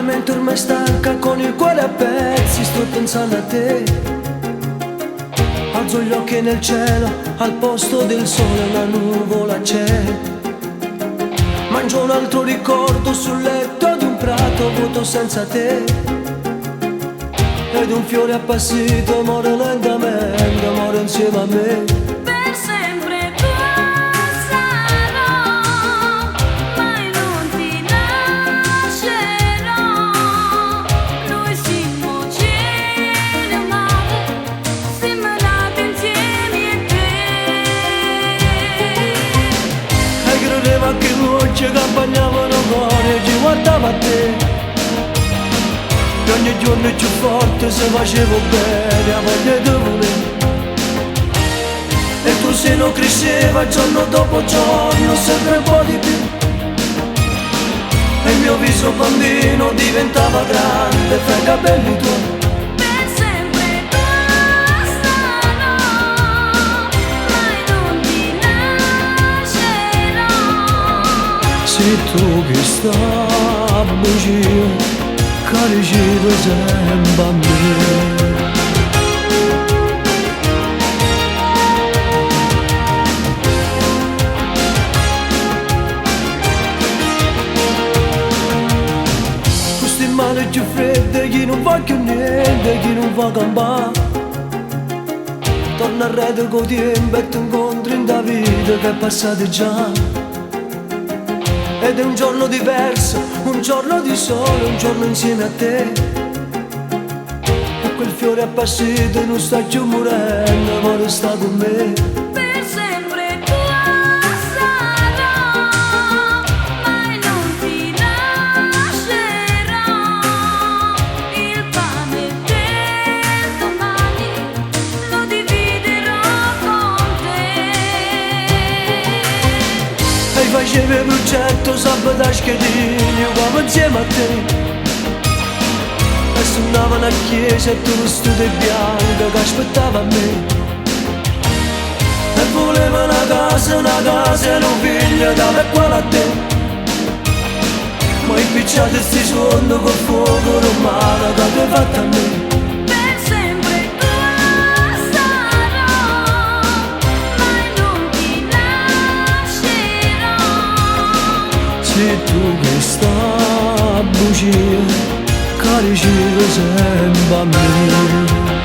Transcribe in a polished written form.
Mente ormai stanca con il cuore a pezzi sto pensando a te. Alzo gli occhi nel cielo, al posto del sole una nuvola c'è. Mangio un altro ricordo sul letto di un prato vuoto senza te. Ed un fiore appassito muore lentamente, muore insieme a me. Per sempre tua sarò, mai non ti lascerò. Noi siamo cielo e mare, siamo nati insieme a te. E credeva che luce che bagnavano cuore ci guardava a te. E ogni giorno più forte se facevo bene a voglia di volere. E tu se non cresceva giorno dopo giorno sempre un po' di più. E il mio viso bambino diventava grande fra i capelli tuoi. Per sempre tua sarò, mai non ti lascerò. Sei tu che sta bugia, che riceve sempre a me. Queste mani più fredde, chi non fa più niente, chi non fa campare. Torna arredo con tempo e ti incontri in da vita che è passata già. Ed è un giorno diverso, un giorno di sole, un giorno insieme a te. E quel fiore appassito non sta più morendo, ma resta con me. Per sempre tua sarò, mai non ti lascerò. Il pane del domani lo dividerò con te. E facevi il progetto sabato a schedini, come insieme a te. E suonava una chiesa e tu vestito di bianco che aspettava a me. E voleva una casa e un figlio tale e quale a te. Ma impicciate sti sogni col fuoco romano che ti hai fatto a me. Per sempre tua sarò, mai non ti lascerò. Sei tu che sta bugia, che riceve sempre a me.